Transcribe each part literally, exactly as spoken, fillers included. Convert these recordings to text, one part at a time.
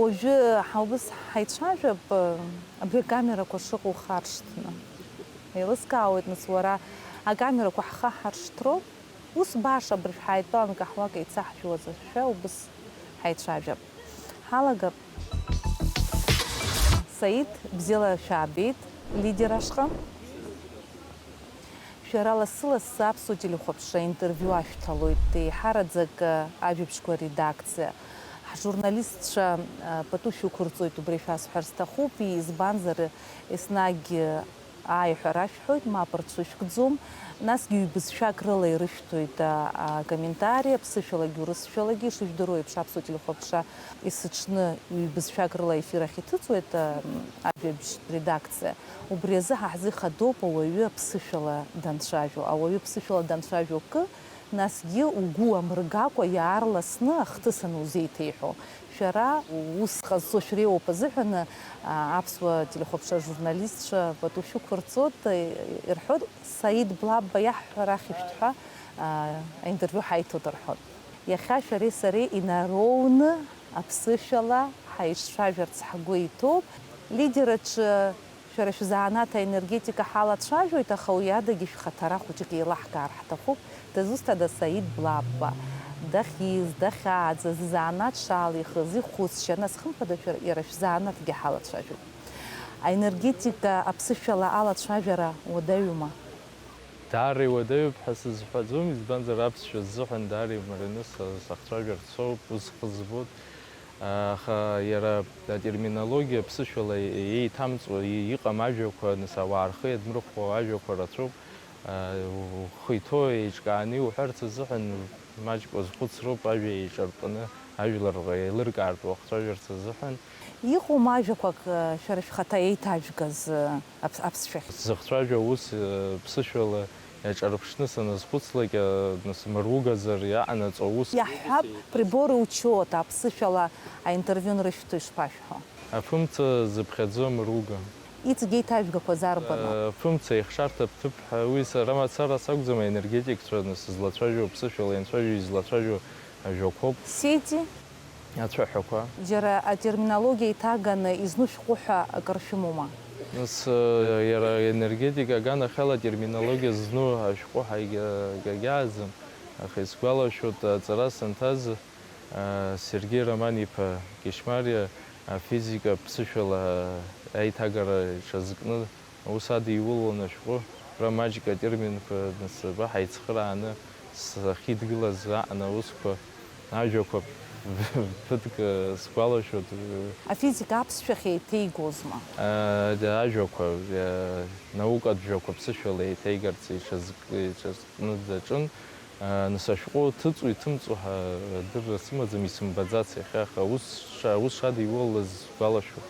Уажәы ҳаубыс ҳаицәажәап, абри акамерақәа шыҟоу харшҭны. Еилыскаауеит, нас, уара, акамерақәа ҳхы ҳаршҭроуп, ус баша абыржә ҳааидтәалан каҳуак еицаҳжәуазар, шәа убыс ҳаицәажәап. Ҳалагап. Саид, бзиала шәаабеит, лидер ашҟа. Шәара лассы-лассы Аԥсуа телехәаԥшра интервиу ашәҭалоит, еиҳараӡак, э, ажәабжьқәа редакциа. Ҳжурналистцәа, э, пату шәықәырҵоит, убри шәасҳәар сҭахуп, избанзар, еснагь, э, ааи ҳәа рашәҳәоит, мап рцәышәкӡом, насгьы ҩбызшәак рыла ирышәҭоит, а, акомментари, аԥсышәалагьы урысшәалагьы, ишыжәдыруа еиԥш, Аԥсуа телехәаԥшра есыҽны ҩбызшәак рыла ефир ахь иҭыҵуеит, а, ажәабжь редакциа. Убри азы ҳа ҳзы ихадоуп ауаҩы аԥсышәала данцәажәо. Ауаҩы ԥсышәала данцәажәо акы, насгьы угәы уамыргакәа иаарласны ахҭыс анузеиҭеиҳәо. Шәара ус ҟазҵо шәреиуоуп азыҳәаны, а, аԥсуа телехәаԥшра журналистцәа пату шәықәырҵоит, ирҳәоит, Саид Блабба иаҳҳәара ахьышәҭҳәа, а, аинтервиу ҳаиҭоит рҳәоит. Иахьа шәареи сареи инароуны аԥсышәала ҳаицәажәарц ҳгәы иҭоуп. Лидер аҿы шәара шәзанааҭ аенергетика ҳалацәажәоит, аха уи адагьы шәхаҭара хәыҷык еилаҳкаар ҳҭахуп. Дызусҭада Саид Блабба? Дахьиз, дахьааӡаз, изанааҭ шалихыз, ихәыцшьа, нас хымԥада шәара, иара шәзанааҭгьы ҳалацәажәоит. Аенергетика аԥсышәала алацәажәара уадаҩума? Даара иуадаҩуп ҳәа сызҳәаӡом, избанзар, аԥсшәа сзыҳәан даара имарианы са-, сахцәажәарц соуп, ус хызбоит. Аха иара атерминологиа ԥсышәала еиҭамҵуа и-, иҟам ажәақәа, нас, ауаа рхы иадмырхәо ажәақәа рацәоуп. Ухы иҭоу еиҿкааны иуҳәарц азыҳәан маҷк уазхәыцроуп, ажәа еиҿартәаны ажәлар еилыркаартә уахцәажәарц азыҳәан. Иҟоума ажәақәак, шәара шәхаҭа еиҭажәгаз, аԥ-, аԥсшәахь? Сзыхцәажәо аус, ԥсышәала иаҿарԥшны саназхәыцлак, нас, мыругазар иаҟанаҵо аус. Иаҳҳәап, приборы учета аԥсышәала аинтервиу анрышәҭо ишԥашәҳәо? Афымца зыԥхьаӡо мыруга. Иҵегь еиҭажәгақәаз арбану? Афымца ихшарҭа ԥҭыԥ ҳәа, уи сара мацара сакәӡам, аенергетикцәа, нас, злацәажәо, ԥсышәала ианцәажәо, излацәажәо ажәақәоуп. Сети? Ацәаҳәақәа. Џьара атерминологиа иҭаганы изну шәҟәы ҳәа акыр шәымоума? Нас, э, иара аенергетика аганахьала атерминологиа зну ашәҟәы ҳаигьагьааӡам, аха исгәалашәоит, аҵара санҭаз, э, Сергеи Роман-иԥа Кешмариа афизика ԥсышәала аиҭагара иҽазкны Аус адиулон ашәҟәы, ра маҷк атерминқәа насыба ҳаицхырааны сахьидгылаз аҟан аусқәа, ажәақәа ԥыҭк сгәалашәоит. Афизика аԥсшәахь еиҭеигозма? Э, да, ажәақәа, э, наукатә жәақәа ԥсышәала еиҭеигарц иҽазк-, иҽазкны даҿын. Нас ашәҟәы ҭыҵуа иҭымҵуа ҳәа адырра сымаӡам, исымбаӡац иахьа, аха ус ша-, ус шадиулалаз сгәалашәоит.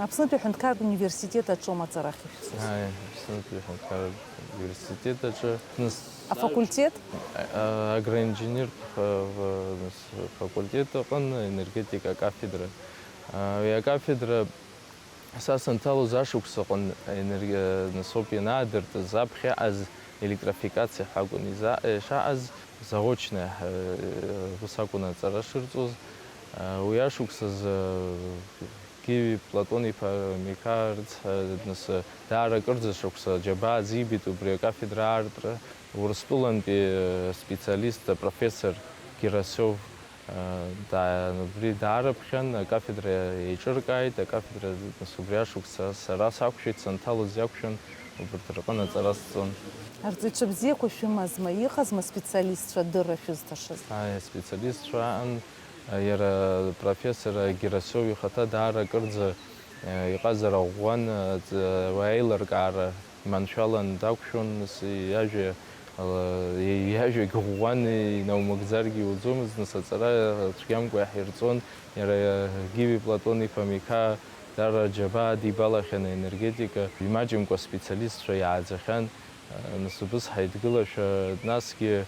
Аԥснытәи аҳәынҭқарратә университет аҿы мацарахь ишәзы? Ааи, Аԥснытәи аҳәынҭқарратә университет аҿы. Нас Афакультет? А-, агроинженертә фа-, фа-, нас факультет аҟын аенергетика акафедра. А, уи акафедра Са санҭалоз ашықәс аҟын аенерги-, насоуп ианаадыртыз, аԥхьа иааз электрофикациа ҳәа акәын иза-, ишааз, заочно ҳәа, ус акәын аҵара шырҵоз. Уи ашықәс азы Гиви Платон-иԥа Миқаа рыцҳа, нас, даара акырӡа шықәса аџьабаа азибеит убри акафедра аартра. Урыстәылантәи специалист, апрофессор Герасиов, Даа-, убри даарыԥхьан, акафедра еиҿыркааит, акафедра, нас, убри ашықәса сара сақәшәеит, санҭалоз иақәшәан, убарҭ рҟын аҵара сҵон. Арҵаҩцәа бзиақәа шәымазма, иҟазма специалистцәа адырра шәызҭашаз? Ааи, аспециалистцәа аан, иара профессор Герасиов ихаҭа даара акырӡа, иҟазара ӷәӷәан, аҵ-, аилыркаара Иманшәалан дақәшәон, нас, иажәа, ала, иажәагь ӷәӷәан, инаумыгӡаргьы иуӡомызт, нас, аҵара цәгьамкәа иаҳирҵон. Иара Гиви Платон-иԥа Миқаа даара аџьабаа дибалахьан аенергетика, имаҷымкәа специалистцәа иааӡахьан, нас, убыс ҳаидгылашәа, насгьы,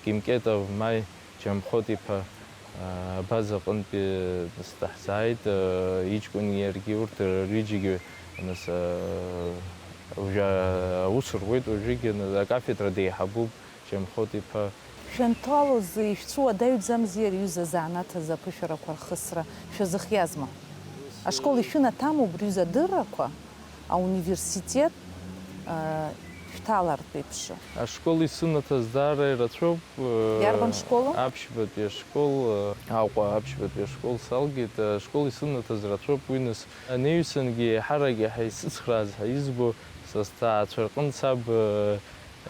Кимкетов Маи Џьамхот-иԥа, а, абаза аҟынтәи, нас, даҳзааит, а, иҷкәыни иаргьы, урҭ рҩыџьагьы, нас, а, уажәы аус руеит, уажәыгьы, нас, акафедра деиҳабуп Џьамхот-иԥа. Шәанҭалоз ишәцәуадаҩӡамзи ари аҩыза азанааҭ азы аԥышәарақәа рхысра шәазыхиазма? Ашкол ишәынаҭам убри аҩыза адыррақәа, ауниверситет, э, шәҭалартә еиԥш? Ашкол исынаҭаз даара ирацәоуп. Иарбан школу? Аԥшьбатәи ашкол, э, Аҟәа аԥшьбатәи ашкол салгеит. Ашкол исынаҭаз рацәоуп, уи нас анаҩсангьы еиҳарак иаҳа исыцхрааз ҳәа избо, са сҭаацәа рҟынтә саб, э,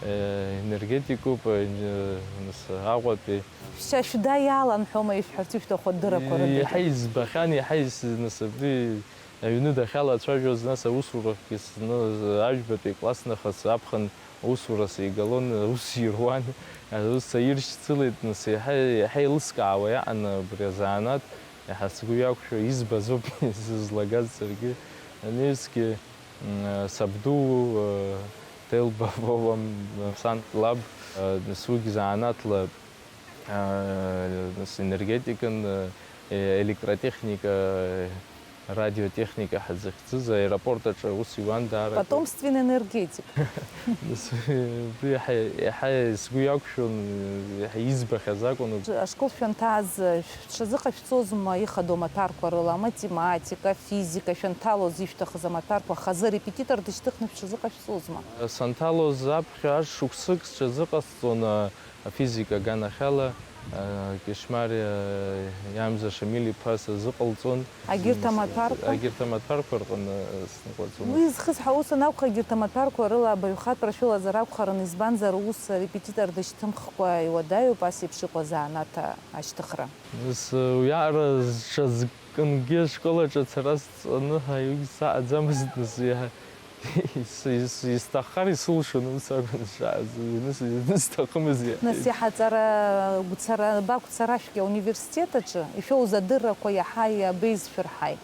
э, енергетикуп, э, инж-, нас Аҟәатәи. Шәшьа шәда иалан ҳәома ишәҳәарц ишәҭаху адыррақәа рыдагьы? Иаҳа избахьан, иаҳа ис-, нас абри аҩны дахьалацәажәоз, нас аусурахьгьы сны ажәбатәи класс нахыс аԥхын аусура сигалон, аус ируан, аус саиршьцылеит, нас иаҳа, иаҳа еилыскаауа иаан абри азанааҭ, иаҳа сгәы иақәшәо, избаз ауп сызлагаз саргьы. Анаҩсгьы, м, сабду, э, Телба Вова, м, сан лаб, э, нас уигь занааҭла, э, нас енергетикан, э, электротехника, э, радиотехника ҳәа зыхьӡыз аеропорт аҿы аус иуан даара. Потомственный энергетик. Нас, э, убри иаҳа, иаҳа сгәы иақәшәон, э, иаҳа избахьаз акәын. Ашкол шәанҭааз, э, шәҽазыҟашәҵозма ихадоу амаҭәарқәа рыла, аматематика, афизика, шәанҭалоз ишәҭахыз амаҭәарқәа хазы арепетитор дышьҭыхны шәҽазыҟашәҵозма? Санҭалоз аԥхьа ашықәсык сҽазыҟасҵон, а, афизика аганахьала, а, Кьышьмариа Иамза Шамиль-иԥа сазыҟалҵон. Агьырҭ амаҭәарқәа? Агьырҭ амаҭәарқәа рҟны сныҟәаҵон. Уи зхысҳәаауа ус анакәха, агьырҭ амаҭәарқәа рыла абаҩхатәра шәылазар акәхарын, избанзар, ус арепетитор дышьҭымхкәа иуадаҩуп ас еиԥш иҟоу азанааҭ ашьҭыхра. Нас, уиаҟара зҽазкынгьы ашкол аҿы ацара сҵаны ҳәа игәы саҟаӡамызт, нас, иаҳа ис-, ис-, исҭаххар исылшон, ус акәын сшааз, ианыс-, ианысҭахымыз иаҳа. Нас иаҳа аҵара гәцара, бақәцарашәгьы ауниверситет аҿы ишәоуз адыррақәа иаҳа иабеизшәырҳаи?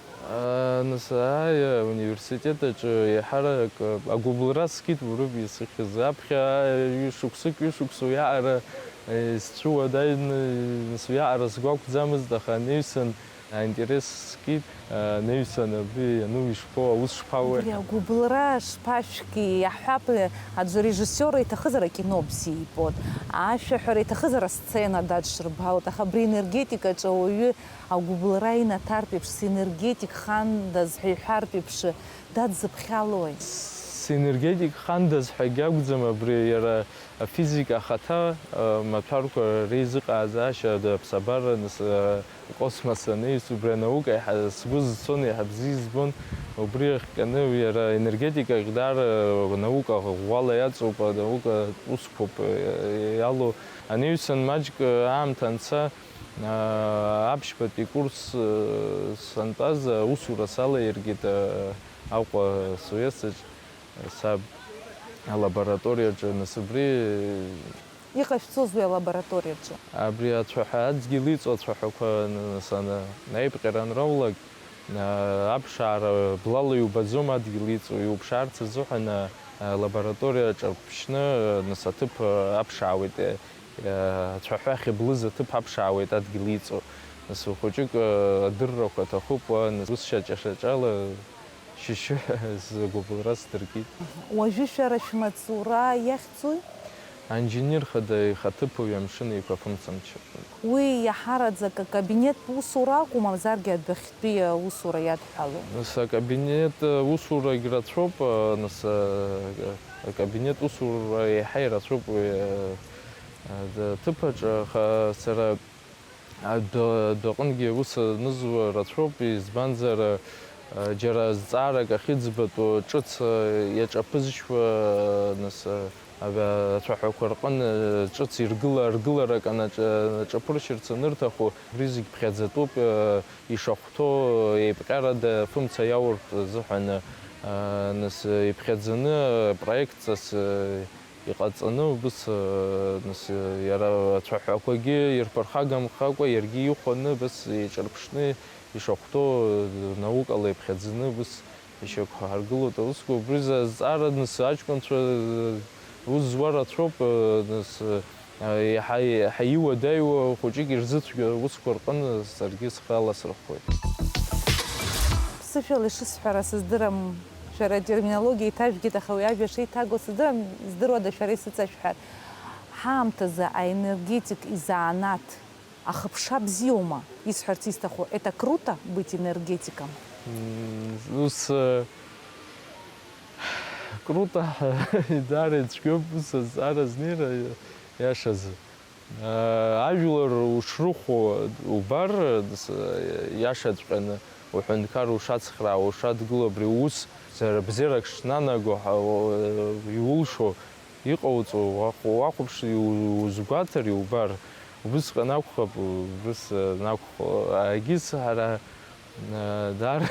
Нас, ааи, ауниверситет аҿы еиҳарак агәыбылра скит урып исыхьыз. Аԥхьа ҩышықәсык, ҩышықәса уиаҟара, э, сцәыуадаҩны, нас уиаҟара сгәы ақәӡамызт, аха анаҩсан аинтерес скит, анаҩсан абри иану ишԥоу, аус шԥауеи? Убри агәыбылра шԥашәки, иаҳҳәап, аӡәы режиссиор иҭахызар акино бзиа ибон, ашәаҳәара иҭахызар асцена дадшырбалт, аха абри аенергетикаҿы ауаҩы агәыбылра инаҭартә еиԥш, сенергетик хандаз ҳәа иҳәартә еиԥш, дадзыԥхьалои? Сенергетик хандаз ҳәагьы акәӡам, абри иара афизика ахаҭа, а, маҭәарқәа реизыҟааӡаашьа, аԥсабара, нас, а, акосмос анаҩс, убри анаука иаҳа сгәы зцон, иаҳа бзиа избон, убри иахҟьаны иара аенергетикагь даара наука ӷәӷәала иаҵоуп, анаука усқәоуп, а, иалоу. Анаҩсан маҷк аамҭа анца, Аԥшьбатәи курс сантәаз аусура салаиргеит Аҟәа СОЕС-аҿ саб алабораториаҿы, нас убри. Иҟашәҵоз уи алабораториаҿы? Абри ацәаҳәа адгьыл иҵоу ацәаҳәақәа, нас, ана-, аиԥҟьара анроулак, аԥшаара блала иубаӡом адгьыл иҵоу, иуԥшаарц азыҳәан алабораториа аҿарԥшьны, нас аҭыԥ аԥшаауеит. Ацәаҳәа ахьыблыз аҭыԥ аԥшаауеит адгьыл иҵоу. Нас хәыҷык адыррақәа аҭахуп уа, нас ус шьаҿа-шьаҿала шьышьы згәыбылра сдыркит. Уажәы шәара шәмаҵура иахьӡуи? Анџьинир хада ихаҭыԥуаҩ Амшын Еиқәа фымцамч. Уи иаҳараӡак акабинеттә усура акәу, мамзаргьы адәахьтәи аусура иадҳәалоу? Нас акабинет усурагь рацәоуп, нас акабинет усура еиҳа ирацәоуп уи. Аҭыԥаҿы, аха сара адәы, адәаҟынгьы аус анызуа рацәоуп, избанзар, џьара зҵаарак ахьыӡбатәу ҿыц иаҿаԥызшьуа, нас, ацәаҳәақәа рҟын ҿыц иргыла-, ргыларак анаҿ-, анаҿаԥыршьырц анырҭаху, убри зегь ԥхьаӡатәуп, ишахәҭоу еиԥҟьарада фымца иауртә азыҳәан, нас, иԥхьаӡаны проектҵас иҟаҵаны убыс, нас, иара ацәаҳәақәагьы ирԥырхагамхакәа, иаргьы ихәаны, убыс иҿырԥшны ишахәҭоу, наукала иԥхьаӡаны убыс ишьақәҳаргылоит аусқәа. Убри азҵаара, нас, аҷкәынцәа ус зуа рацәоуп, нас, иаҳа, иаҳа иуадаҩу хәыҷык ирзыцәгьоу аусқәа рҟын саргьы схы аласырхәуеит. Ԥсышәала ишысҳәара сыздырам. Шәара атерминологиа еиҭажәгеит, аха уи ажәа шеиҭаго сыздырам, здыруада шәара исыҵашәҳәар. Ҳаамҭазы аенергетик изанааҭ ахыԥша бзиоума? Исҳәарц исҭаху, это круто быть энергетиком? М, Ус э, круто ҳәа даара ицәгьоуп ус азҵаара азнеира, иашазы. Э, Ажәлар ушрыхәо убар, с- иашаҵәҟьаны уҳәынҭқар ушацхраауа, ушадгыло абри уус, бзиара, бзиарак шнанаго ҳәа, э, иулшо, иҟауҵо уахә- уахәаԥш, иу- узгәаҭар, иубар, убысҟан акәхап, убыс анакәхо. Егьыс ҳара, э, даара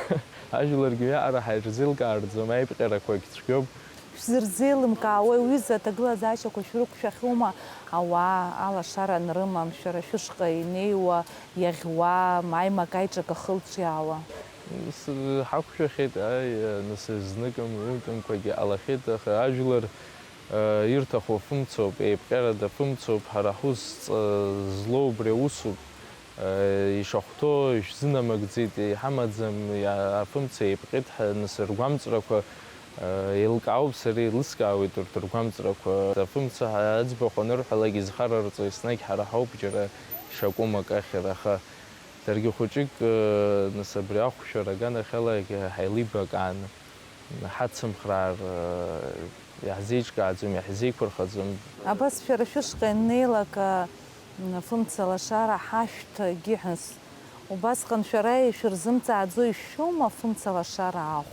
ажәларгьы уиаҟара ҳаирзеилкаарӡом, аиԥҟьарақәагь цәгьоуп. Шәзырзеилымкаауеи, ҩыза аҭагылазаашьақәа шәрықәшәахьоума, ауаа алашара анрымам, шәара шәышҟа инеиуа, иаӷьуа, маи макаиҿак ахылҿиаауа? Ус ҳақәшәахьеит, аи, нас зныкым, ҩынтәымкәагьы ҟалахьеит, аха ажәлар, э, ирҭаху афымцоуп, еиԥҟьарада афымцоуп, ҳара ҳус ҵа злоу убри аусуп, э, ишахәҭоу ишәзынамыгӡеит, иҳамаӡам, иа-, афымца еиԥҟьеит ҳәа, нас ргәамҵрақәа, э, еилкаауп, сара еилыскаауеит урҭ ргәамҵрақәа. Афымца ҳа-, аӡбахә анырҳәалак изхарарҵо еснагь ҳара ҳауп, џьара ишакәым акы ахьыр, аха даргьы хәыҷык, э, нас абри ахәшәара аганахьала ҳаилибакаан, ҳацымхраар, э, иаҳзеиҿкааӡом, иаҳзеиқәырхаӡом. Абас шәара шәышҟа иннеилак, а, фымца лашара ҳашәҭ гьиҳәыс. Убасҟан шәара ишәырзымҵааӡо ишәшәома фымца лашара ахә?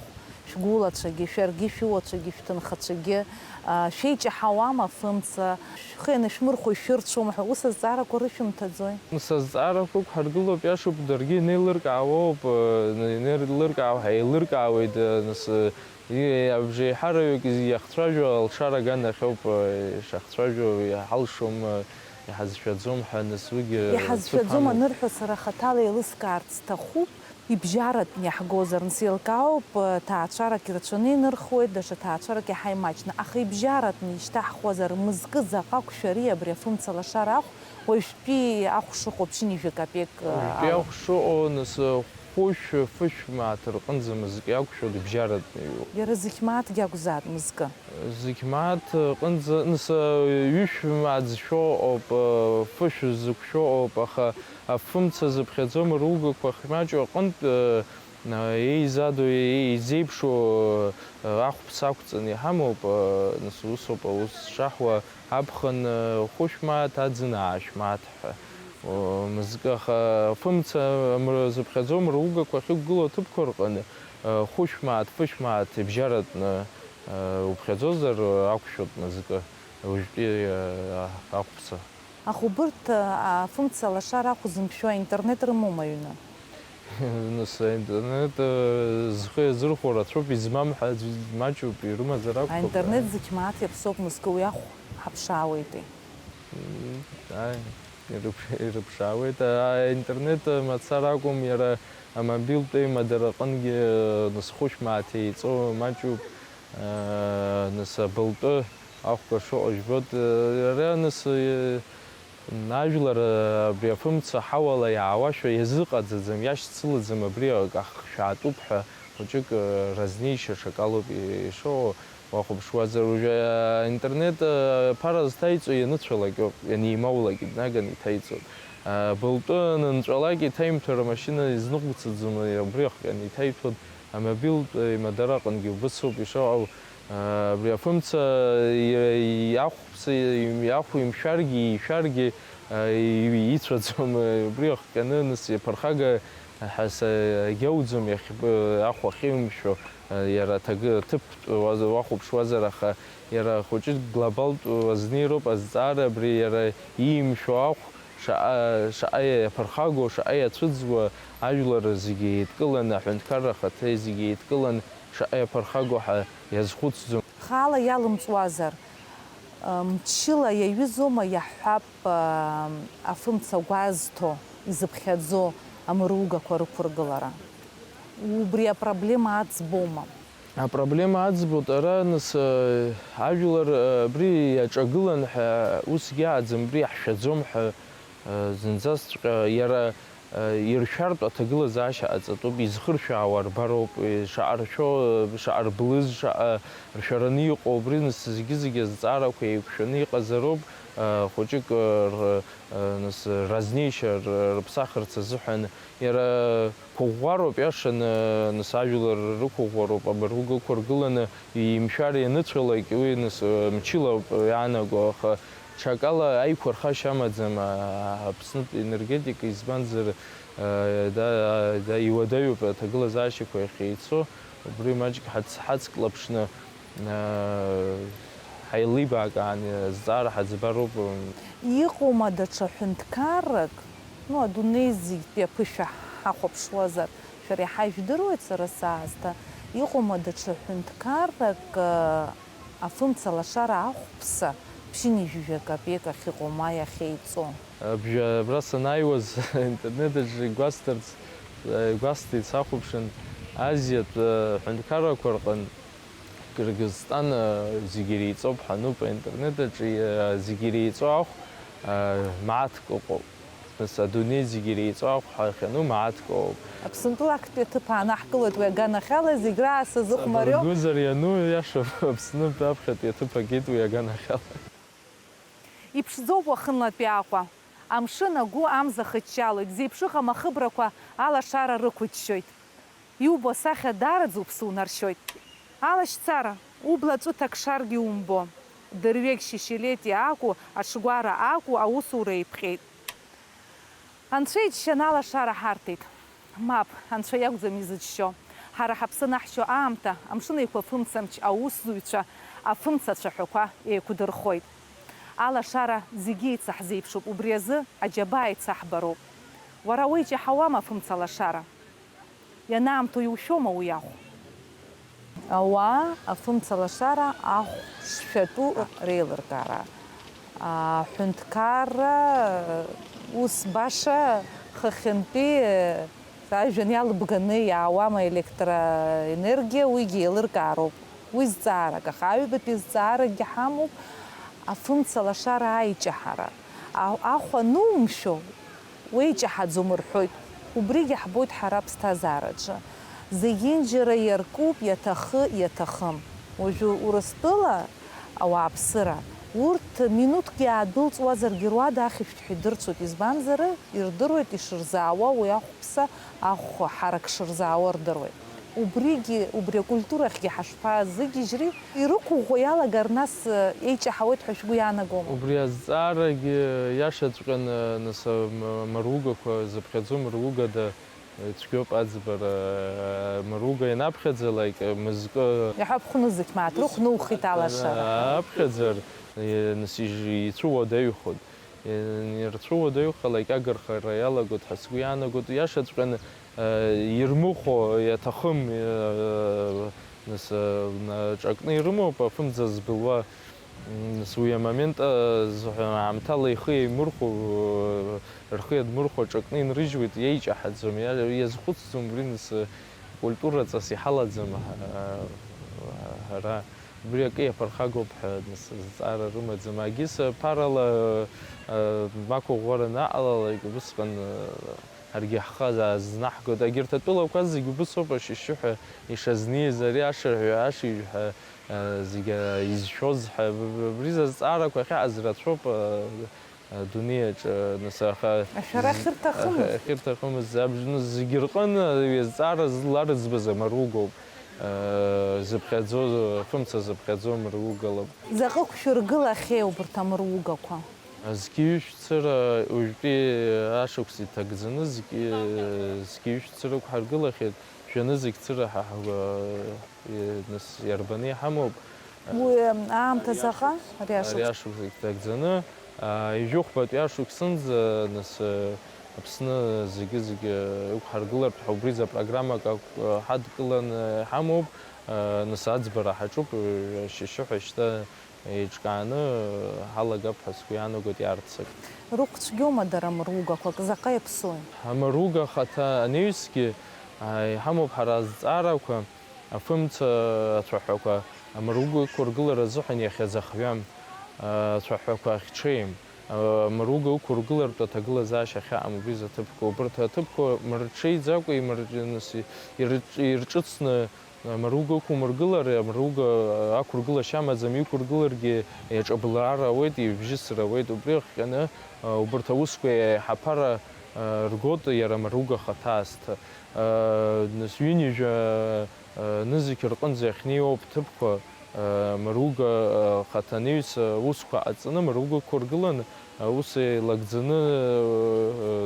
Шәгәылацәагьы, шәаргьы шәыуацәагьы, шәҭынхацәагьы, а, шәеиҷаҳауама фымца? Шәхы ианышәмырхәо ишәырцәома ҳәа ус азҵаарақәа рышәымҭаӡои? Нас азҵаарақәа ықәҳаргылоуп, иашоуп, даргьы инеилыркаауоуп, э, инеилыркаау ҳәа еилыркаауеит, э, нас, э, и-, абжеиҳараҩык иахцәажәо алшара аганахьоуп, э, ишахцәажәо иҳалшом, э, иҳазшәаӡом ҳәа, нас уигьы, э, Иҳазшәаӡом цәыԥ амоуп. Анырҳәо, сара хаҭала еилыскаарц сҭахуп, ибжьаратәны иаҳгозар, нас еилкаауп, э, ҭаацәарак ирацәаны инырхуеит, даҽа ҭаацәарак иаҳа имаҷны, аха ибжьаратәны ишьҭаҳхуазар, мызкы заҟа ақәшәари абри афымца лашара ахә, уажәтәи ахә шыҟоу ԥшьынҩажәи капек, э, Уажәтәи ала? Ахә шыҟоу, нас, э, хәышә, фышә мааҭ рҟынӡа мызкы иақәшәоит, ибжьаратәны иоуп. Иара зықь мааҭгьы акәзаат мызкы? Зықь мааҭ рҟынӡа, нас, э, ҩышә мааҭ зшәо ыҟоуп, э, фышә зықәшәо ыҟоуп, аха афымца зыԥхьаӡо мыругақәа ахьмаҷу аҟынтә, э, еизадоу, еизеиԥшу, э, ахәԥса ақәҵаны иҳамоуп, э, нас усоуп аус шаҳуа, аԥхын, э, хәышә мааҭ, аӡын аашә мааҭ ҳәа, о, мызкы, аха афымца мры-, зыԥхьаӡо мыругақәа ахьықәгылоу аҭыԥқәа рҟны, э, хәышә мааҭ, фышә мааҭ ибжьаратәны, э, уԥхьаӡозар, э, ақәшәоит мызкы, уажәтәи, э, ахәԥса. Аха убырҭ, а, афымца лашара ахә зымшәо аинтернет рымоума аҩны? Нас аинтернет, э, зхы иазырхәо рацәоуп, измам ҳәа аӡәы маҷуп, ирымазар акәхап. Аинтернет зықь мааҭ иаԥсоуп, мызкы уи ахә ҳаԥшаауеитеи? М, Ааи, ирыԥ-, ирыԥшаауеит. Аинтернет мацара акәым, иара амобилтә еимадара аҟынгьы, э, нас хәышә мааҭ еиҵо маҷуп, э, нас абылтәы ахәқәа шыҟоу жәбоит, э, иара нас, э, ажәлар, э, абри афымца ҳауала иаауашәа иазыҟаҵаӡам, иашьцылаӡам, абри ак ахшәаатәуп ҳәа хәыҷык, э, разнеишьа аҽакалоуп ишыҟоу, уахәаԥшуазар, уажәы, э, аинтернет, э, аԥара зҭаиҵо ианыцәалак иоуп, ианимоулак днаганы иҭаиҵоит. Э, былтәы анынҵәалак иҭаимҭәар амашьына изныҟәцаӡом, убри ахҟьаны иҭаиҭәон, амобилтә, э, имадара аҟынгьы убыс ауп ишыҟоу. Абри афымца иахәԥса, иахә имшәаргьы, ишәаргьы ицәаӡом. Убри иахҟьаны нас иаԥырхага ҳәа сагьауӡом, иахьб-, ахә ахьимшәо, иара аҭагы-, аҭыԥтә уаз-, уахәаԥшуазар, аха иара хәыҷык глобалтә уазнеироуп азҵаара, абри иара иимшәо ахә шаҟа, шаҟа иаԥырхагоу, шаҟа иацәыӡуа, ажәлар зегьы еидкыланы, аҳәынҭқарра ахаҭа зегьы еидкылан, шаҟа иаԥырхагоу ҳәа иазхәыцӡом. Хаала иалымҵуазар, мчыла иаҩызоума, иаҳҳәап, афымца гәазҭо, изыԥхьаӡо амыругақәа рықәыргылара? Убри апроблема аӡбома? Апроблема аӡбоит ара, нас, э, ажәлар, э, абри иаҿагылан ҳәа, усгьы ааӡам, абри иаҳшәаӡом ҳәа, э, зынӡасҵәҟьа иара Иршәартә аҭагылазаашьа ҟаҵатәуп, изхыршәаауа рбароуп, шаҟа ршәо, шаҟа рблыз, шаҟа ршәараны иҟоу, убри нас зегьы-зегьы азҵаарақәа еиқәшәаны иҟазароуп, хәыҷык р-, нас разнеишьа р-, рыԥсахырц азыҳәан. Иара қәыӷәӷәароуп, иашаны, нас ажәлар рықәыӷәӷәароуп, абаргәгақәа ргыланы имшәар ианыцәалак, уи нас мчыла ауп иаанаго, аха ҽакала аиқәырхашьа амаӡам, а, Аԥснытә енергетика, избанзар, а, да, да, иуадаҩуп аҭагылазаашьақәа иахьеицу, убри маҷк ҳац-, ҳацклаԥшны, а, ҳаилибакаан, азҵаара ҳаӡбароуп. Иҟоума даҽа ҳәынҭқаррак, ну, адунеи зегьтәи аԥышәа ҳахәаԥшуазар, шәара иаҳа ижәдыруеит сара саасҭа, иҟоума даҽа ҳәынҭқаррак, а, афымца лашара ахәԥса ԥшьынҩажәи жәаҩа капеик ахьыҟоу ма иахьеиҵо. Абжа-, абра санааиуаз, интернет аҿы игәасҭарц, игәасҭеит, сахәаԥшын, Азиатә, э, ҳәынҭқаррақәа рҟынтә Кыргызстан, э, зегь иреиҵоуп ҳәа ануп, интернет аҿы, э, зегь иреиҵо ахә, э, мааҭк ыҟоуп. Нас адунеи зегь иреиҵо ахә ҳәа иахьану мааҭк ыҟоуп. Аԥсынтәыла актәи аҭыԥ аанаҳкылоит уи аганахьала, зегь раасҭа зыхәмариоу. Ҵабыргузар иану, иашоуп, Аԥснытәи аԥхьатәи аҭыԥ агеит уи аганахьала. Иԥшӡоуп уахынлатәи Аҟәа. Амшын агәы амза хыҷҷалоит, зеиԥшыҟам ахыбрақәа алашара рықәыџьшьоит. Иубо асахьа даараӡа уԥсы унаршьоит. Алашьцара, убла ҵәыҭак шаргьы умбо. Дырҩегь Шьешелетиа акәу, аҽгәара акәу, аусура еиԥҟьеит. Анцәа иџьшьаны алашара ҳарҭеит. Мап, Анцәа иакәӡам изыџьшьо. Ҳара ҳаԥсы анаҳшьо аамҭа, Амшын Еиқәа афымцамч аусзуҩцәа афымца ацәаҳәақәа еиқәдырхоит. Алашара зегьы еицаҳзеиԥшуп, убри азы аџьабаа еицаҳбароуп. Уара уеиҷаҳауама афымца лашара? Ианаамҭоу иушәома уи ахә? Ауаа афымца лашара ахә шшәатәу реилыркаара. Аҳәынҭқарра ус баша хыхьынтәи ажәҩан иалбганы иаауама електроенергиа, уигьы еилыркаароуп. Уи зҵаарак, аха аҩбатәи зҵааракгьы ҳамоуп, афымца лашара аиҷаҳара. А-, ахә анумшәо, уеиҷаҳаӡом рҳәоит. Убригьы ҳбоит ҳара аԥсҭазаараҿы. Зегьынџьара иаркуп, иаҭахы, иаҭахым. Уажәы Урыстәыла ауааԥсыра, урҭ минуҭк иаадәылҵуазаргьы руада ахьышәҭҳәа идырцәоит, избанзар, ирдыруеит ишырзаауа уи ахәԥса, ахә ҳарак шырзаауа рдыруеит. Убригьы, убри акультурахьгьы ҳашԥазыгьежьри? Ирықәыӷәӷәо иалагар, нас, еиҷаҳауеит ҳәа шәгәы иаанагома? Убри азҵаарагьы иашаҵәҟьаны, нас, м-, амаругақәа зыԥхьаӡо мыругада, цәгьоуп аӡбара, мыруга ианаԥхьаӡалак, мызкы. Иаҳҳәап, хәнызқь мааҭ рыхә нухит алашара. Аԥхьаӡар, нас иж-, ицәуадаҩхоит. Ирцәуадаҩхалак агархара иалагоит ҳәа сгәы иаанагоит. Иашаҵәҟьаны, э, ирмыхәо иаҭахым, э, нас, э, ҿакны ирымоуп афымца збылуа. Нас уи амомент азыҳәан аамҭала ихы еимырхәо, э, рхы иадмырхәо ҿакны инрыжьуеит, иеиҷаҳаӡом, иа-, иазхәыцӡом убри, нас, э, культураҵас иҳалаӡам, э, ҳара. Убри акы иаԥырхагоуп ҳәа, нас, зҵаара рымаӡам. Агьыс ԥарала, э, мақәыӷәӷәараны аҟалалак, убысҟан, э, ҳаргьы ҳхы азаанаҳгоит. Егьырҭ атәылақәа зегь убыс ауп, ашьшьыҳәа ишазниз, ари ашырҳәа, ашыжәҳәа, э, зегь, э, изшәоз ҳәа, б-, б-, абри зазҵаарақәа ахьыҟаз рацәоуп, э, адунеи аҿы, нас, аха Ашәара ахьырҭахымыз. Аха ахьырҭахымыз абжьны зегь рҟын, э, азҵаара зларыӡбаз амаругоуп, э, зыԥхьаӡо, фымца зыԥхьаӡо амаругалоуп. Заҟа ықәшәыргылахьеи убарҭ амаругақәа? Зқьи ҩышә цыра уажәтәи ашықәс иҭагӡаны зқьи, зқьи ҩышә цыра ықәҳаргылахьеит, жәанызқь цыра ҳа ҳгәы, нас, иарбаны иҳамоуп. Уи аамҭа заҟа, ари ашықәс? Ари ашықәс иҭагӡаны, а, ижәохәбатәи ашықәсынӡа, нас, Аԥсны зегьы-зегьы ықәҳаргылартә ҳәа убри за программак акә-, ҳадкыланы иҳамоуп, а, нас, аӡбара ҳаҿуп, шьашьыҳәа шьҭа еиҿкааны ҳалагап ҳәа сгәы иаанагоит иаарццак. Рыхә цәгьоума дара амыругақәак, заҟа иаԥсои? Амыруга ахаҭа анаҩсгьы, а, иҳамоуп ҳара азҵаарақәа, афымца ацәаҳәақәа, амыруга ықәыргылара азыҳәан иахьазы ахҩам, а, ацәаҳәақәа ахьҽеим, Амаруга ықәыргылартә аҭагылазаашьа ахьаам убри изы аҭыԥқәа. Убарҭ аҭыԥқәа мырҽеиӡакәа имырҿ-, нас ирҿ-, ирҿыцны амаруга ықәмыргылар, амаруга ақәыргылашьа амаӡам, иқәыргыларгьы иаҿабылраар ауеит, ибжьысыр ауеит. Убри ахҟьаны, убарҭ аусқәа еиҳа ԥара ргоит иара амаруга ахаҭа аасҭа. Нас ҩынҩажәа нызқь рҟынӡа иахьнеиуоуп ҭыԥқәа, Маруга, хаҭа анаҩс аусқәа ҟаҵаны, Маруга ықәыргыланы, аус еилагӡаны,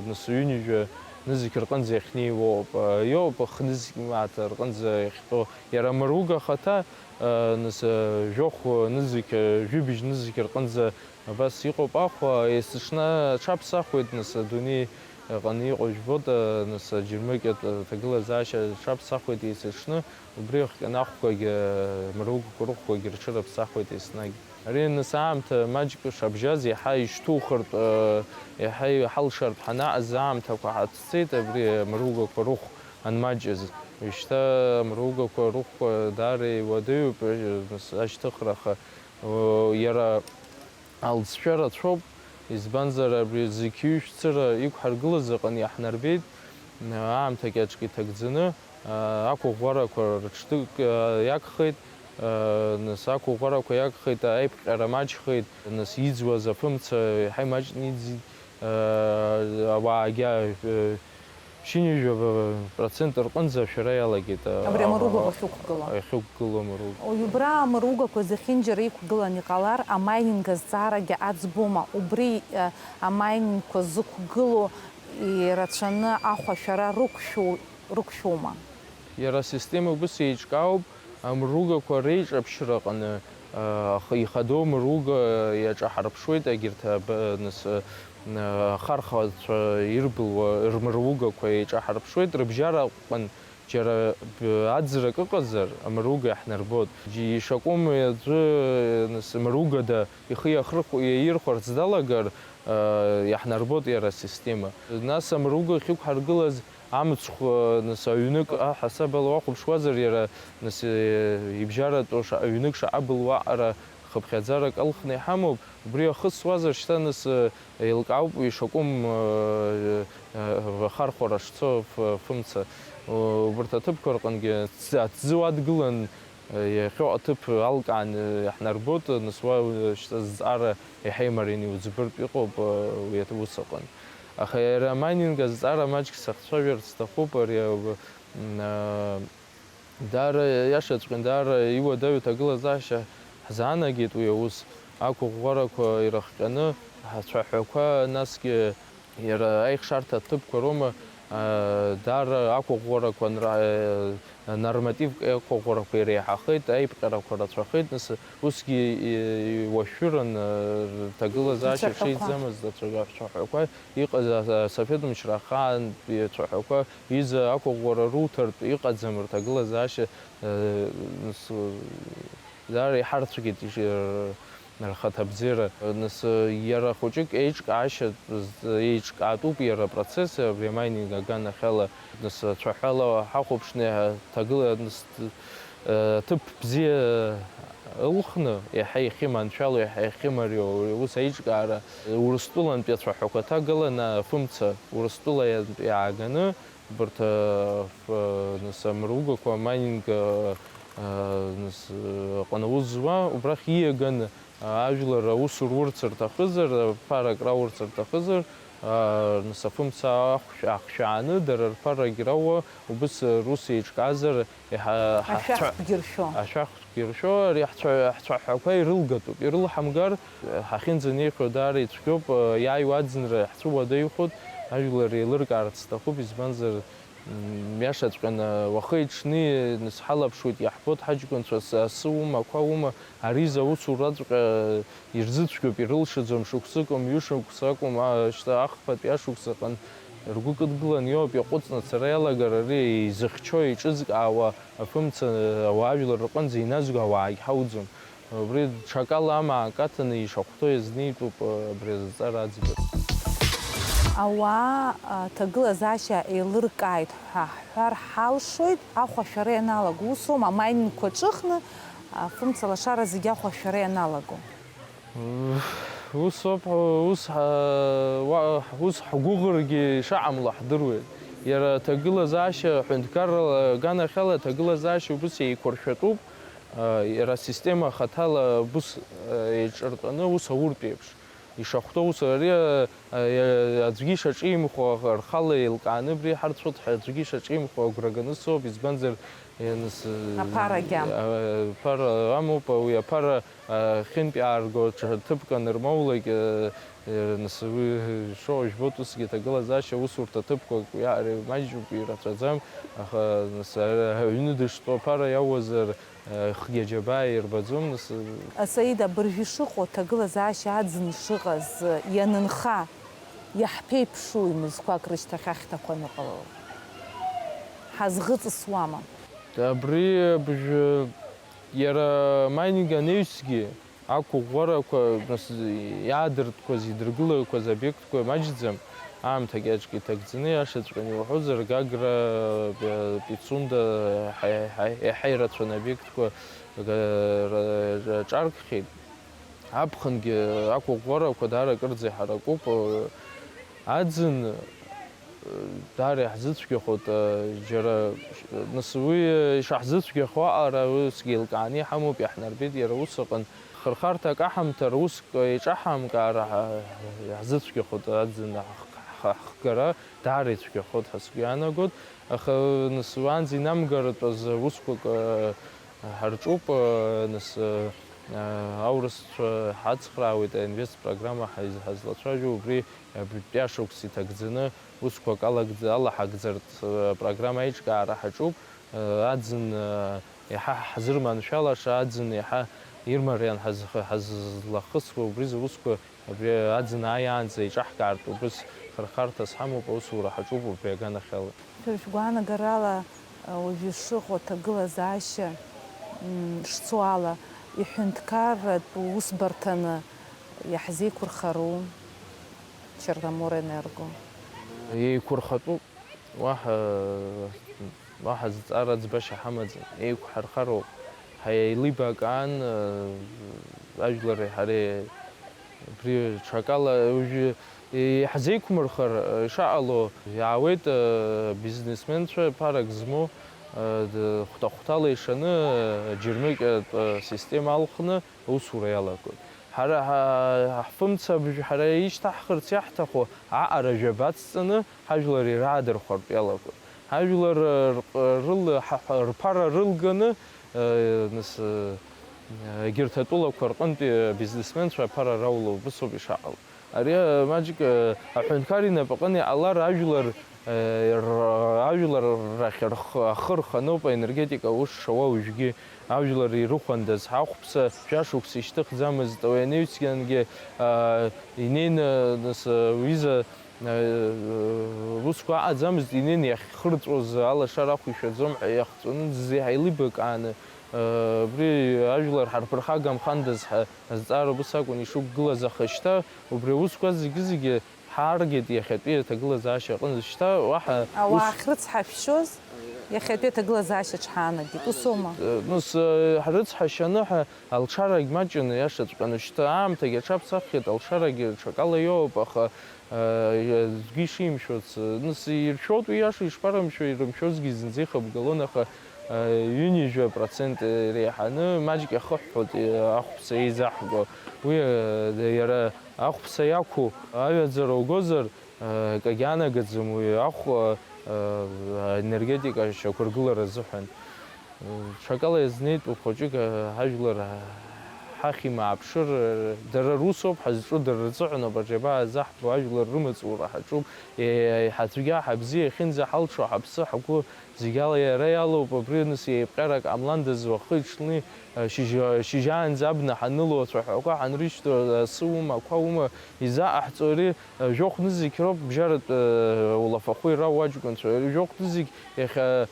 нас ҩынҩажәа нызқь рҟынӡа иахьнеиуоуп. Иоуп хнызқь мааҭ рҟынӡа иахьтәоу. Иара Маруга ахаҭа, нас, жәохә нызқь, жәибжь нызқь рҟынӡа Абас иҟоуп ахәа, есыҽны аҽаԥсахуеит, нас, адунеи аҟны иҟоу жәбоит, нас, аџьармыкьатә ҭагылазаашьа аҽаԥсахуеит есыҽны, убри ахҟьаны ахәқәагьы, мрыгәқәа рыхәқәагьы рҽырыԥсахуеит еснагь. Ари, нас, аамҭа маҷк шабжьаз иаҳа ишьҭухыртә, иаҳа иҳалшартә ҳанаҟаз аамҭақәа ҳацәцеит, абри амругақәа рыхә анмаҷыз. Уажәшьҭа амругақәа рыхәқәа даара иуадаҩуп, нас, ашьҭыхра, аха, иара Алҵшәа рацәоуп, избанзар, абри зқьи-жәшә цыра иқәҳаргылаз аҟны иаҳнарбеит, аамҭа кьаҿк иҭагӡаны, ақәыӷәӷәарақәа рыҽдык иагхеит, нас, ақәыӷәӷәарақәа иагхеит, аиԥҟьара маҷхеит, нас, иӡуаз афымца иаҳа имаҷны иӡит, ауаагьы Ԥшьынҩажәа процент рҟынӡа ашәара иалагеит, Абри а, амаругақәа а, ахьықәгылоу. Ахьықәгылоу амаруг. Убра амаругақәа зехьынџьара иқәгылан иҟалар, амаининг азҵаарагьы аӡбома? Убри, а, амаинингқәа зықәгылоу ирацәаны ахә ашәара рықәшәоу-, рықәшәоума? Иара асистема убыс еиҿкаауп, амругақәа реиҿаԥшьраҟны, а, х-, ихадоу мруга иаҿаҳарԥшуеит, егьырҭ аб-, нас, а, ахархәацәа ирбылуа рмыругақәа еиҿаҳарԥшуеит, рыбжьара аҟәҟәан џьара б-, аӡрак ыҟазар, амруга иаҳнарбоит. Џь-, ишакәым аӡәы, нас, мругада ихы иахырхә-, иаирхәарц далагар, а, иаҳнарбоит иара асистема. Нас амруга ахьықәҳаргылаз Амцхә, нас, аҩнык аҳасабала уахәаԥшуазар, иара, нас, ибжьаратәу шаҟа ҩнык шаҟа былуа аҟара хыԥхьаӡарак алхны иҳамоуп, убри иахысуазар, шьҭа, нас, еилкаауп ишакәым, ахархәара шцо ф-, фымца. Убарҭ аҭыԥқәа рҟынгьы аҭӡы-, аҭӡы уадгылан, Иахьоу аҭыԥ алкааны иаҳнарбоит, нас уа шьҭа зҵаара иаҳа имарианы иуӡбыртә иҟоуп уи аус аҟны. Аха иара амайнинг азҵаара маҷк сахцәажәарц сҭахуп, ари, м, а, даара, иашаҵәҟьаны, даара иуадаҩу ҭагылазаашьа ҳзаанагеит уи аус. Ақәыӷәӷәарақәа ирыхҟьаны, ацәаҳәақәа, насгьы Иара аихшарҭа аҭыԥқәа роума, аа, даара ақәыӷәӷәарақәа нра-, нормативк ақәыӷәӷәарақәа иреиҳахеит, аиԥҟьарақәа рацәахеит, нас усгьы и-, иуашәыран, аа, рҭагылазаашьа Ацәаҳәақәа. Ҽеиӡамызт, ацәа-, ацәаҳәақәа иҟаз, а-, асовет мчра ахаантәи ацәаҳәақәа изы ақәыӷәӷәара руҭартә иҟаӡам рҭагылазаашьа, аа, нас, даара иҳарцәгьеит иш-, рхаҭабзиара. Нас, иара хәыҷык еиҿкаашьа, еиҿкаатәуп иара апроцесс, абри амайнинг аганахьала, нас, ацәаҳәала ҳахәаԥшны, ҭагыла, нас, ҭыԥ бзиа ылхны, иаҳа ихьыманшәало, иаҳа ихьымариоу ус аиҿкаара, Урыстәылантәи ацәаҳәақәа ҭагаланы, афымца Урыстәыла иааганы, Убарҭ, а, ф-, нас, амругақәа, амайнинг, а, а, нас, а, аҟны аус зуа, убрахь ииаганы, а, ажәлар аусура урц рҭахызар, аԥара акраурц рҭахызар, а, нас, афымца ахәшә-, ахшәааны, дара рԥарагь рауа, убыс, а, рус еиҿкаазар, иҳа-, ҳа-, Ашәахтәгьы ршәо. Ашәахтәгьы ршәо, ари ҳцәа-, ҳцәаҳәақәа ирылгатәуп. Ирылҳамгар, ҳахьынӡанеихьоу даара ицәгьоуп, иааиуа аӡынра ҳцәыуадаҩхоит, ажәлар еилыркаарц сҭахуп, избанзар, М, иашаҵәҟьаны, уахи-ҽни, нас, ҳалаԥшуеит, иаҳбоит ҳаҷкәынцәа, асы, асы ума, ақәа ума, ари заусураҵәҟьа ирзыцәгьоуп, ирылшаӡом, шықәсык акәым, ҩышықәса акәым, а, шьҭа ахԥатәи ашықәсаҟны ргәы кыдгыланы иоуп, иаҟәыҵны ацара иалагар, ари изыхьчо, еиҿызкаауа афымца, ауаажәлар рҟынӡа иназго ауаагь ҳауӡом. Убри ҽакала амаа акаҭаны ишахәҭоу иазнеитәуп абри азҵаара аӡбара. Ауаа, а, ҭагылазаашьа еилыркааит ҳәа ҳҳәар ҳалшоит, ахә ашәара ианалаго, усоума, амайнинқәа ҿыхны, афымца лашара зегьы ахә ашәара ианалаго? Ус ауп, ус ҳа-, уа-, ус ҳгәыӷыргьы ишаҳамло ҳдыруеит. Иара аҭагылазаашьа, ҳәынҭқаррала аганахьала аҭагылазаашьа убыс еиқәыршәатәуп, а, иара асистема ахаҭала убыс, а, еиҿыртәаны ус ауртә еиԥш. Ишахәҭоу ус ари, а, а, аӡәгьы ишаҿимхуа, рхала еилкааны абри ҳарцәоит ҳәа аӡәгьы ишаҿимхуа агәра ганы соуп, избанзар, ианыс-, Аԥара агьам. А, аԥара амоуп, уи аԥара, а, хьынтә иаарго ҽа ҭыԥк анырмоулак, а, а, нас уи шоу жәбоит, усгьы аҭагылазаашьа усурҭа ҭыԥқәак иаари маҷуп, ирацәаӡам, аха, нас, а, аҩны дыштәоу аԥара иауазар, Хгьы аџьабаа ирбаӡом, нас. Саида, абыржә ишыҟоу аҭагылазаашьа аӡын шыҟаз ианынха, иаҳԥеиԥшуи мызқәак рышьҭахь ахьҭақәа аныҟало? Ҳазӷыҵысуама? Абри абжә-, иара майнинг анаҩсгьы, ақәыӷәӷәарақәа, нас, иаадыртқәаз, идыргылақәаз обиектқәа маҷӡам. Аамҭа кьаҿк иҭагӡаны, иашаҵәҟьаны иуҳәозар, Гагра, Пицунда, еиҳа, еиҳа, еиҳа ирацәаны обиектқәа га-, ра-, ра-, ҿаркхьеит. Аԥхынгьы ақәыӷәӷәарақәа даара акырӡа иҳаракуп. Аӡын, даара иаҳзыцәгьахоит, џьара, нас, уи ишаҳзыцәгьахо аҟара усгьы еилкааны иҳамоуп, иаҳнарбеит иара ус аҟын. Хырхарҭак аҳамҭар уск еиҿаҳамкаара ҳа-, иаҳзыцәгьахоит аӡын ҳ-, ҳ-, ҳхгара. Даара ицәгьахоит ҳәа сгәы иаанагоит, аха, нас, уаанӡа инамгаратәаз усқәак, э, ҳарҿуп, э, нас, э, э, аурысцәа ҳацхраауеит, аинвест программа ҳаз-, ҳазлацәажәо, убри абыржәтәи ашықәс иҭагӡаны усқәак алагӡ-, алаҳагӡартә, э, программа аиҿкаара ҳаҿуп, э, аӡын, э, Иаҳа ҳзырманшәалаша аӡын иаҳа ирмариан ҳазх-, ҳазлахысуа убри зусқәа, абри аӡын ааиаанӡа еиҿаҳкаартә убыс хырхарҭас ҳамоуп, аусура ҳаҿуп убри аганахьала. Шәара шәгәаанагарала, уажәы ишыҟоу аҭагылазаашьа, м, шцо ала, иҳәынҭқарратә усбарҭаны иаҳзеиқәырхару Черноморенерго? Еиқәырхатәуп. Уаҳа, уаҳа зҵаара ӡбашьа ҳамаӡам, еиқәҳархароуп. Ҳаилибакаан, ажәлари ҳареи абри ҽакала уажәы иҳзеиқәмырхар ишаҟало, иаауеит, бизнесменцәа ԥарак змоу, хәҭа-хәҭала ишаны, џьармыкьатә система алхны аусура иалагоит. Ҳара ҳа-, ҳфымцабжә ҳара ишьҭаҳхырц иаҳҭаху аҟара жәаба ацҵаны, ҳажәлар ираадырхәартә иалагоит. Ҳажәлар, э, рҟ-, рыл-, ҳа-, ҳа-, рԥара рылганы, э, нас, э, егьырҭ атәылақәа рҟынтәи абизнесменцәа аԥара рауло убысоуп ишаҟало. Ари, э, маҷк, э, аҳәынҭқар инапаҟны иҟалар, ажәлар, э, р-, ажәлар рахь рхы, ахы рханоуп аенергетика аус шауа уажәгьы. Ажәлар ирыхәандаз, ҳахәԥса жәашықәса ишьҭыхӡамызт, уи анаҩсгьангьы, э, инеины, нас, э, уҩыза Аусқәа аҟаӡамызт, инеины иахьхырҵәоз алашара ахә ишәаӡом ҳәа иахҵәаны зегь ҳаилибакааны, абри ажәлар ҳарԥырхагамхандаз ҳәа азҵаара убыс акәын ишықәгылаз, аха шьҭа убри аусқәа зегьы-зегьы ҳааргеит иахьатәи аҭагылазаашьа аҟынӡа. Шьҭа уаҳа Ауаа ус ахьрыцҳашәшьоз иахьатәи аҭагылазаашьаҿ ҳаанагеит, ус аума? Нас, ҳрыцҳашьаны ҳәа алшарагь маҷын, иашаҵәҟьаны, шьҭа аамҭагь аҽаԥсаххьеит, алшарагь ҽакала иоуп, аха Аӡәгьы ишимшәац, нас иршәоит уи иаша, ишԥарымшәо, ирымшәозгьы зынӡа ихыбгалон, аха ҩынҩажәа процент иреиҳаны маҷк иахыҳәҳәоит ахәԥса еизаҳго. Уи иара ахәԥса иақәу аҩаӡара угозар, акагьы анагаӡам уи ахә аенергетика шьақәыргылара азыҳәан. Ҽакала иазнеитәуп хәыҷык, ҳажәлар ҳахьимааԥшыр, дара русоуп ҳазҿу, дара рзыҳәан абаржьабаа заҳбо ажәлар рымаҵура ҳаҿуп, еиҳа цәгьа, еиҳа бзиа иахьынӡаҳалшо ҳаԥсы, ҳгәы зегьы ала иара иалоуп, абри нас еиԥҟьарак ҟамландаз уахи-ҽни, шьыжь-, шьыжьаанӡа абна ҳаныло, ацәаҳәақәа ҳанрышьҭо, асы ума, ақәа ума изаҟаҳҵо ари, жәохә нызқь роуп бжьаратә, улафахәы ирауа аҷкәынцәа, жәохә нызқь иахьа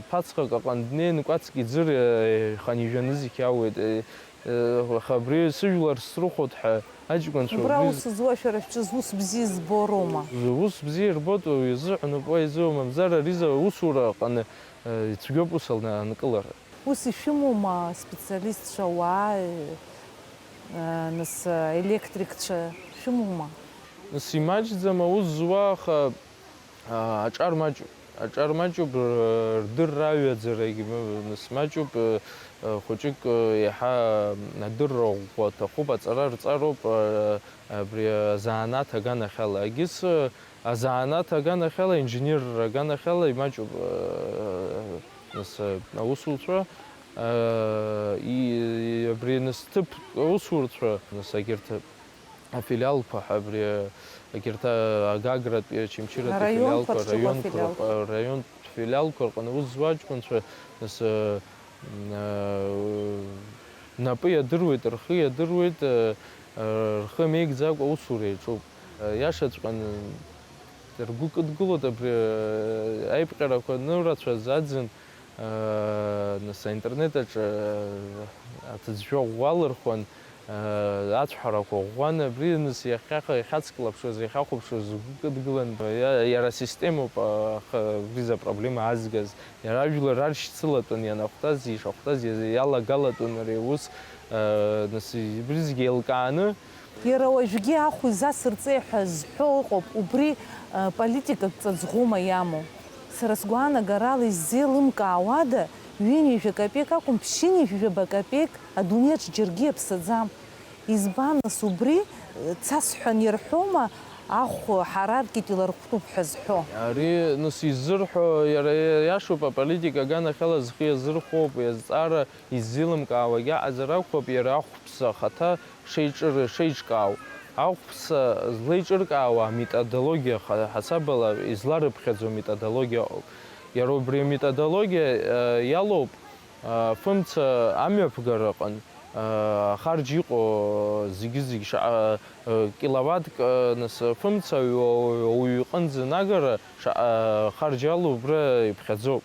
Ԥацхак аҟны днеин, кәацк иӡыр еиханы ижәаны зегь иауеит. Аха абри сыжәлар срыхәоит ҳәа аҷкәынцәа Убра убри ус зуа шәара шәҿы зус бзиа збо роума? Ус бзиа ирбоит, уи изыҳәаноуп уа изыуа, мамзар ари за усура аҟны ицәгьоуп ус анкылара. Ус ишәымоума специалистцәа, ауаа, Нас, електрикцәа шәымоума? Нас имаҷӡам аус зуа, аха, аа, аҿар маҷуп. Аҿар маҷуп, р-, рдырра аҩаӡарагь м-, нас маҷуп, ы, ы, хәыҷык, ы, иаҳа адырра ӷәӷәа аҭахуп, аҵара рҵароуп, ы, абри азанааҭ аганахьала. Егьыс, ы, азанааҭ аганахьала, инженерра аганахьала имаҷуп, ы, нас, ы, аусуцәа, ы, и-, абри нас ҭыԥ аусурцәа, нас егьырҭ афилиалқәа ҳәа абри, егьырҭ агагратәи, Очамчыратәи афилиалқәа, араионқәа рҟ-, раионтә филиалқәа рҟны аус зуа аҷкәынцәа, нас, ы, м, ы, напы иадыруеит, рхы иадыруеит, ы, ы, рхы меигӡакәа аусура иаҿуп. Ы, иашаҵәҟьаны, ргәы кыдгылоит абри, ы, аиԥҟьарақәа анырацәаз аӡын, Нас аинтернет аҿы аҭыӡшәа ӷәӷәа алырхуан, ацәҳарақәа ӷәӷәан, абри нас иахьа-, иахьацклаԥшуаз, иахьахәаԥшуаз сгәы кыдгылан, иа-, иара асистемоуп, аха абри изы апроблема аазгаз, иара ажәлар раршьцылатәын ианахәҭаз, ишахәҭаз иаз-, иалагалатәын ари аус, нас абри зегьы еилкааны, Иара уажәгьы ахә изасырҵеи ҳәа зҳәо ыҟоуп, убри, а, политикак ҵаҵӷәыма иамоу? Сара сгәаанагарала, иззеилымкаауада, ҩынҩажәа капеик акәым, ԥшьынҩажәаба капеик адунеиаҿ џьаргьы иаԥсаӡам. Избан, нас, убри, э, цасҳәан ирҳәома, ахә ҳараркит илархәтәуп ҳәа зҳәо? Ари, нас, иззырҳәо иара иашоуп, аполитика аганахьала зхы иазырхәоуп, иазҵаара иззеилымкаауагьы аҟазар акәхап, иара ахәԥса ахаҭа шеиҿыр-, шеиҿкаау, ахәԥса злеиҿыркаауа аметодологиа ха-, ҳасабала изларыԥхьаӡо аметодологиа ыҟоуп. Иара убри аметодологиа, э, иалоуп, э, фымца амҩаԥгара аҟын, э, ахарџь иҟоу зегьы-зегь шаҟа, э, киловаттк, э, нас фымца ауаҩ-, ауаҩ иҟынӡа анагара шаҟа харџь алоу убра иԥхьаӡоуп.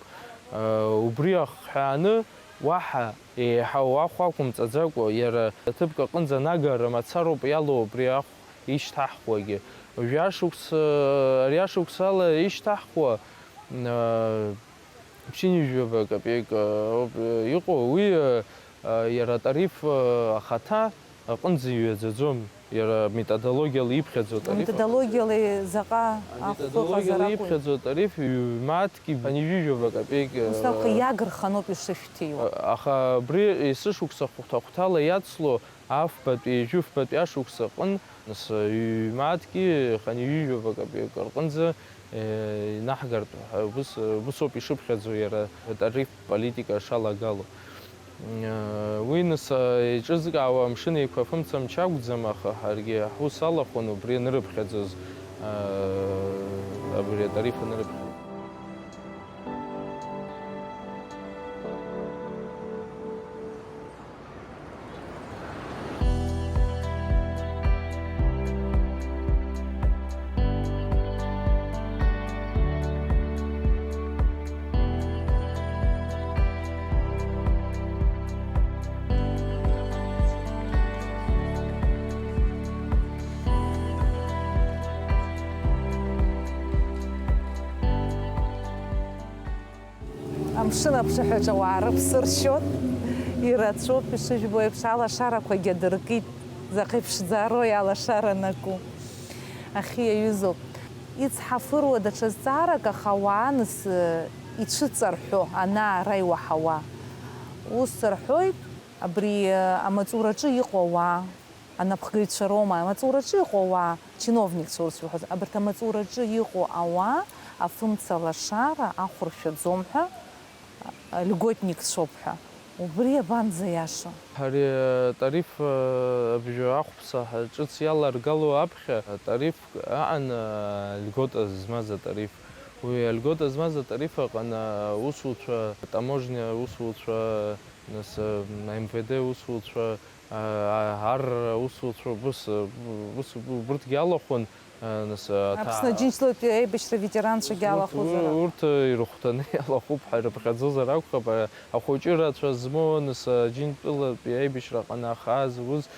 Э, убри ахҳәааны уаҳа еиҳау ахә ақәымҵаӡакәа, иара аҭыԥк аҟынӡа анагара мацароуп иалоу абри ахә ишьҭаҳхуагьы. Жәашықәс, ари ашықәсала ишьҭаҳхуа, ы, ԥшьынҩажәаба капеик, ы, ауп, ы, иҟоу, уи, ы, ы, иара атариф, ы, ахаҭа аҟынӡа иҩаӡаӡом, иара аметодологиала иԥхьаӡо атариф. Аметодологиала заҟа ахә ыҟазар акәын. Аметодологиала иԥхьаӡо атариф ҩ-мааҭк ибжьыжәаба капеик, ы, Ус акәхеит, иагырханоуп ишышәҭиуа. Аха абри есышықәса хәҭа-хәҭала иацло афбатәи жәыфбатәи ашықәс аҟын, нас, ҩ-мааҭки хынҩажәижәаба капеик рҟынӡа, э, инаҳгартә ҳәа убыс, убысоуп ишыԥхьаӡо иара атарифтә политика шалагало. Э, уи, нас, э, еиҿызкаауа Амшын Еиқәа фымца мчы акәӡам, аха ҳаргьы ҳус алахәын убри анырыԥхьаӡоз, э, абри атариф анырыԥхьаӡоз. Амшын аԥшаҳәаҿы ауаа рыԥсы ршьоит, ирацәоуп, ишыжәбо еиԥш, алашарақәагьы адыркит, заҟа иԥшӡарои алашара анаку. Ахьы иаҩызоуп. Ицҳафыруа даҽа зҵаарак, аха ауаа нас, э, ицәыҵарҳәо, ана-ара иуаҳауа. Ус рҳәоит, абри, э, амаҵураҿы иҟоу ауаа. Анапхгаҩцәа роума, амаҵураҿы иҟоу ауаа, чиновникцәа урыс ирҳәоз, абарҭ амаҵураҿы иҟоу ауаа афымца лашара ахә ршәаӡом ҳәа, а, льготникцәоуп ҳәа. Убри абанӡаиашоу? Ари атариф, а, абжьы ахәԥса ҳа ҿыц иаларгало аԥхьа, атариф аан, а, льгота змаз атариф. Уи альгота змаз атариф аҟны аусуцәа, атаможниа аусуцәа, нас, а, М В Д аусуцәа, а, ар аусуцәа убыс, убыс, убырҭгьы алахәын, а, нас, а, Аԥсны аҭаа-, Аџьынџьтәылатәи аибашьра ветеранцәагьы урҭ, алахәызаара. Урҭ ирыхәҭаны иалахәуп ҳәа ирыԥхьаӡозар акәхап, а, ахәыҷы рацәа змоу, нас, Аџьынџьтәылатәи аибашьраҟны ахаа зуз,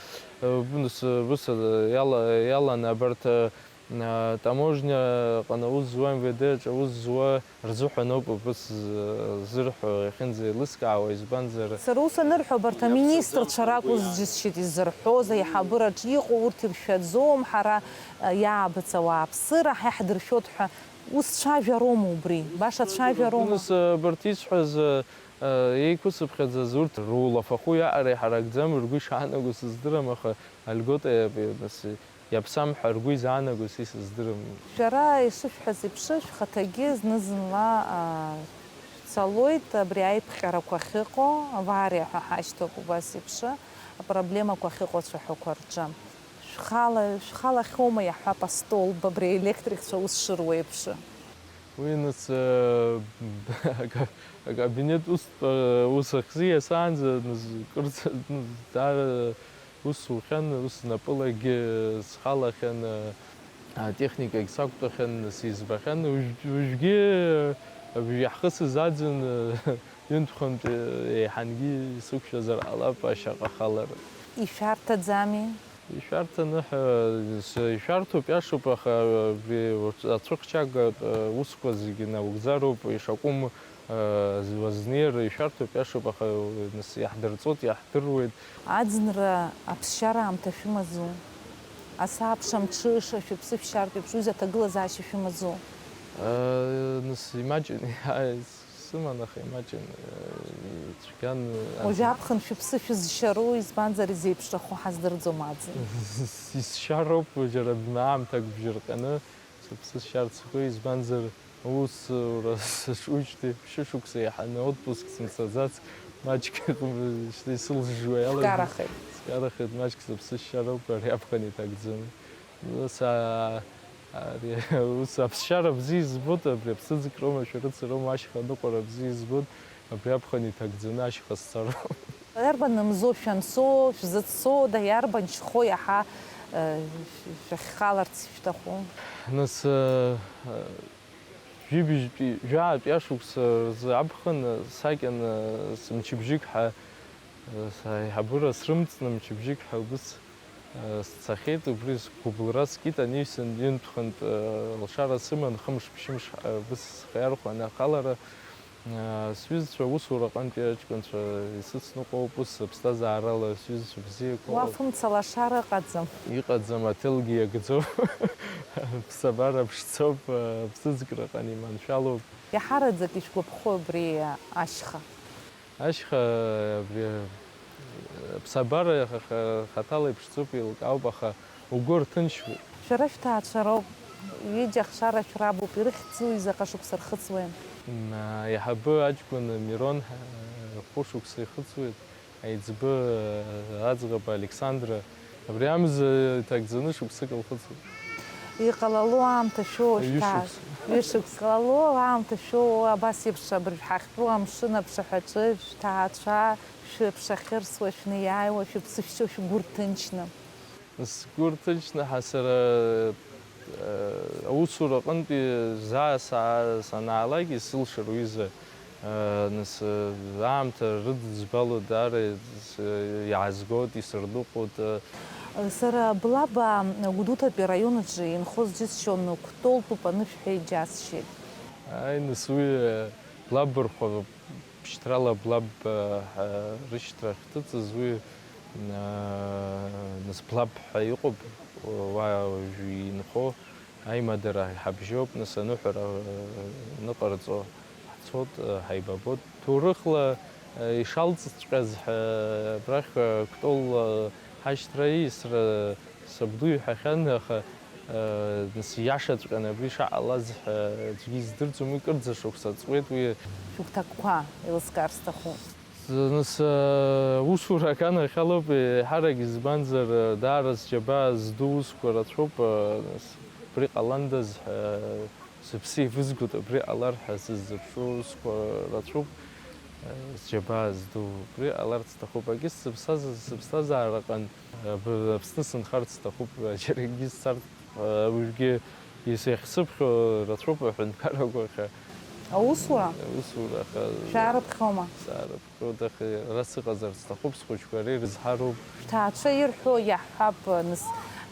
а, нас, убыс, а, иала-, иаланы абарҭ, а, Таможниа аҟны аус зуа, М В Д аҿы аус зуа рзыҳәан ауп абас зырҳәо, иахьынӡеилыскаауа, избанзар. Сара ус анырҳәо, абарҭ аминистрцәа ракәу зџьысшьеит изырҳәоз, аиҳабыраҿ иҟоу урҭ иршәаӡом, ҳара иаабац ауааԥсыра ҳа иаҳдыршәоит ҳәа. Ус цәажәароума убри? Баша цәажәароума? Нас абарҭ исҳәаз еиқәысыԥхьаӡаз урҭ рулафахәы иаҟара иҳаракӡам, ргәы ишаанаго сыздырам, аха альгота иаԥсам ҳәа ргәы изаанаго сисыздырам. Шәара ишышәҳәаз еиԥш, шәхаҭагьы зны-зынла шәцалоит абри аиԥҟьарақәа ахьыҟоу, авариа ҳәа ҳашьҭоуп убас еиԥш, апроблемақәа ахьыҟоу ацәаҳәақәа рҿы. Шәхала, шәхалахьоума, иаҳҳәап, астолб абри аелектрикцәа ус шыруеиԥш? Уи нас акабинет устә ус ахьзиасаанӡа кырӡа даара ус сухьан, ус напылагьы схалахьан, атехникагь сақәтәахьан, сизбахьан. Уажәгьы иаҳхысыз аӡын ҩынтә-хынтә еиҳангьы исықәшәазар ҟалап ашьаҟа ахалара. Ишәарҭаӡами? Ишәарҭаны ҳәа, ишәарҭоуп, иашоуп, аха абри ацәыхьчагатә усқәа зегьы наугӡароуп, ишакәым уазнеир ишәарҭоуп, иашоуп, аха нас иаҳдырҵоит, иаҳдыруеит. Аӡынра аԥсшьара аамҭа шәымаӡоу? Асааԥш амҽыша шәыԥсы шәшьартә еиԥш, уи аҭагылазаашьа шәымаӡоу? Нас имаҷын, сыман, аха имаҷын, ицәгьан. Уажә аԥхын шәыԥсы шәызшьару, избанзар изеиԥшрахо ҳаздырӡом аӡын. Исшьароуп, џьара бна аамҭак бжьырҟьаны сыԥсы сшьарц сгәы, избанзар аусура саҿуижьҭеи ԥшьышықәса еиҳаны отпуск сымцаӡац, маҷк шьҭа исылжжуа иалагеит. Сгарахеит. Сгарахеит, маҷк сыԥсы сшьароуп ари аԥхын иҭагӡаны. Ус аа, ари ус аԥсшьара бзиа избоит, абри аԥсыӡкроума, ашәарыцароума, ашьха аныҟәара бзиа избоит, абри аԥхын иҭагӡаны ашьха сцароуп. Иарбан мзоу шәанцо, шәзыццода, иарбан шьхоу иаҳа, э, шәахьхаларц ишәҭаху? Нас, э, э, жәибжьтәи, жәаатәи ашықәса рзы аԥхын, э, сакьан, э, мчыбжьык ҳәа, э, саиҳабыра срымҵны мчыбжьык ҳәа убыс, э, сцахьеит, убри сгәыбылра скит, аниҩсан ҩынтә-хынтә, э, лшара сыман, хымш-ԥшьымш, э, убыс схы иархәаны ахалара. Сҩызцәа аусураҟынтәи аҷкәынцәа исыцныҟәоуп, ус аԥсҭазаарала сҩызцәа бзиақәа ыҟоуп. Уа фымца лашара ыҟаӡам. Иҟаӡам, аҭелгьы иагӡоуп, ԥсабара ԥшӡоуп, аԥсыӡкраҟны иманшәалоуп. Иаҳараӡак ишәгәаԥхо абри ашьха? Ашьха абри аԥсабара хаҭала иԥшӡоуп, еилкаауп, аха угәы рҭынчуеит. Шәара шәҭаацәароуп, ҩыџьа ахшара шәрабуп, ирыхьӡуи, заҟа шықәса рхыҵуеи? Аиҳабы аҷкәын Мирон хәышықәса ихыҵуеит, аиҵбы аӡӷаб Александра абри амза иҭагӡаны шықәсык лхыҵуеит. Иҟалало аамҭа шәоу шәҭаа-, ҩышықәса. Ҩышықәса. Иҟалало аамҭа шәоу абас еиԥш абыржә ҳахьтәоу амшын аԥшаҳәаҿы шәҭаацәа шәыԥшахьырсуа, шәнеиааиуа, шәыԥсы шәшьо, шәгәы рҭынчны. Сгәы рҭынчны ҳа сара, э, аусура аҟынтәи заа са-, санаалак, исылшар уҩыза, э, нас, э, аамҭа рыдыӡбало даара с-, иаазгоит, исырныҟәоит, э. Сара Блаба Гәдоуҭатәи араион аҿы инхоз џьысшьон, Кәтолтәуп анышә ҳәа иџьасшьеит. Ааи, нас уи, э, Блаб рхәы Ԥшьҭрала Блаб, ҳа, рышьҭра ахьҭыҵыз уи, нас Блаб ҳәа иҟоуп, уа уажәы инхо аимадара ҳабжьоуп, нас аныҳәара ныҟарҵо ҳцот, ҳаибабот. Ҭоурыхла ишалҵҵәҟьаз ҳәа абрахь Кәтол ҳашьҭра ииасра Сабду иҳәахьан, аха, э, нас ииашаҵәҟьаны абри шаҟалаз ҳәа аӡәгьы издырӡом, уи кырӡа шықәса ҵуеит, уи. Шәыгәҭакқәа еилыскаар сҭахуп. Нас, э, усура аганахьалоуп, еиҳарак, избанзар, э, даара зџьабаа зду усқәа рацәоуп, э, нас абри ҟаландаз ҳәа, э, сыԥсы еивызгоит, абри ҟалар ҳәа сыззыԥшу усқәа рацәоуп, э, зџьабаа зду, абри ҟаларц сҭахуп, акгьы сзыԥсаз, сыԥсҭазаараҟынтә. Аб-, Аԥсны сынхарц сҭахуп, џьаракгьы сцарц, уажәгьы ис-, иахьсыԥхьо рацәоуп аҳәынҭқаррақәа ахьа-, Аусура? Аусура, аха Шәаарыԥхьома? Саарыԥхьоит, аха ара сыҟазар сҭахуп, схәыҷқәа ари рызҳароуп. Шәҭаацәа ирҳәо иаҳҳәап, нас,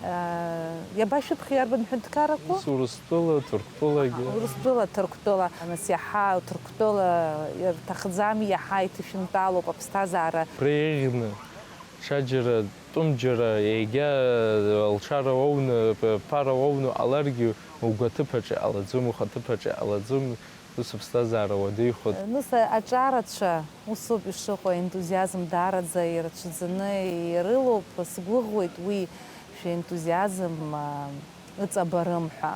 Иабашәыԥхьо иарбан ҳәынҭқаррақәоу? Ус Урыстәыла, Ҭырқәтәылагьы. Урыстәыла, Ҭырқәтәыла, нас иаҳа Ҭырқәтәыла ирҭахӡам, иаҳа иҭышәынтәалоуп аԥсҭазаара. Убри еиӷьны, ҽаџьара, тәымџьара, егьа алшара уоуны, ԥара уоуны уҟаларгьы, угәы аҭыԥаҿ иҟалаӡом, ухаҭыԥ аҿы иҟалаӡом, ус аԥсҭазаара уадаҩхоит. Нас аҿарацәа усоуп ишыҟоу, аентузиазм даараӡа ирацәаӡаны ирылоуп. Сгәыӷуеит уи шәентузиазм, а, ыҵабарым ҳәа.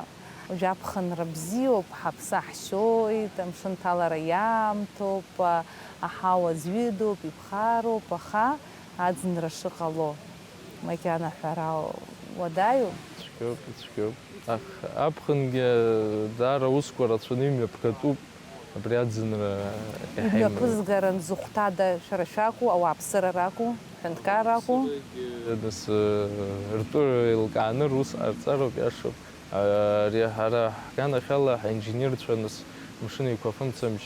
Уажә аԥхынра бзиоуп, ҳаԥсы ҳшьоит, амшын ҭалара иаамҭоуп, а, аҳауа зҩыдоуп, иԥхароуп, аха аӡынра шыҟало макьана ҳәара уадаҩу? Ицәгьоуп, ицәгьоуп. Ах, аԥхынгьы даара усқәа рацәаны имҩаԥгатәуп, абри аӡынра иаҳа имҩа- Имҩаԥызгаран зыхәҭада шәара шәакәу, ауааԥсыра ракәу, ҳәынҭқарра акәу? Нас, э, ртәы еилкааны рус ҟарҵароуп, иашоуп. Ари ҳара ҳганахьала ҳинженерцәа нас мшын еиқәафымцамч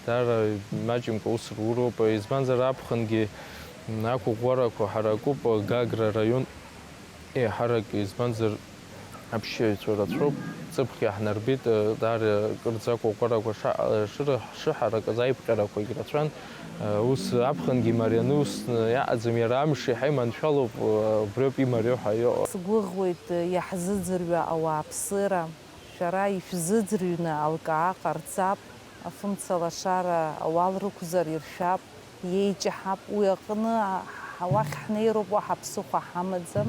даара маҷымкәа ус руроуп, избанзар аԥхынгьы ақәыӷәӷәарақәа ҳаракуп, Гагра араион еиҳарак, избанзар аԥсшьаҩцәа рацәоуп, ҵыԥх иаҳнарбеит, даара кырӡа ақәыӷәӷәарақәа ша-, шыры-, шыҳаракыз аиԥҟьарақәагь рацәан, ус аԥхынгьы имарианы ус иаҟаӡам, иара амш иаҳа иманшәалоуп, убриоуп имариоу ҳәа иҟоу. Сгәыӷуеит иаҳзыӡырҩуа ауааԥсыра. Шәара ишәзыӡырҩны алкаа ҟарҵап, афымца лашара ауал рықәзар иршәап, иеиҷаҳап, уи аҟны уахь ҳнеироуп, уаҳа ԥсыхәа ҳамаӡам.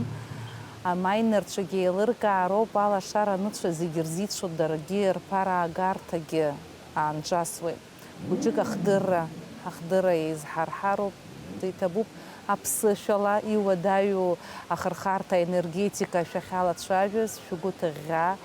Амайнерцәагьы еилыркаароуп, алашара аныцәа зегьы рзицәоуп, даргьы рԥара агарҭагьы аанҿасуеит. Хәыҷык ахдырра, ахдырра еизҳарҳароуп, иҭабуп аԥсышәала иуадаҩу ахырхарҭа, аенергетика шәахьалацәажәаз, шәгәы ҭыӷьӷьаа,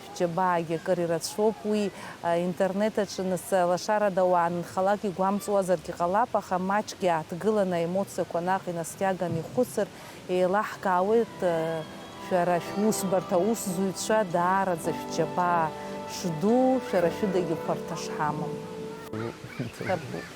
шәџьабаагьы акыр ирацәоуп. Уи, а, интернет аҿы нас, а, лашарада уаанхалак игәамҵуазаргьы ҟалап, аха маҷк иааҭгыланы аемоциақәа наҟ инаскьаганы ихәыцыр, еилаҳкаауеит, э, шәара шәусбарҭа аусзуҩцәа даараӡа шәџьабаа шду, шәара шәыдагьы хәарҭа шҳамам. Ҭабуп.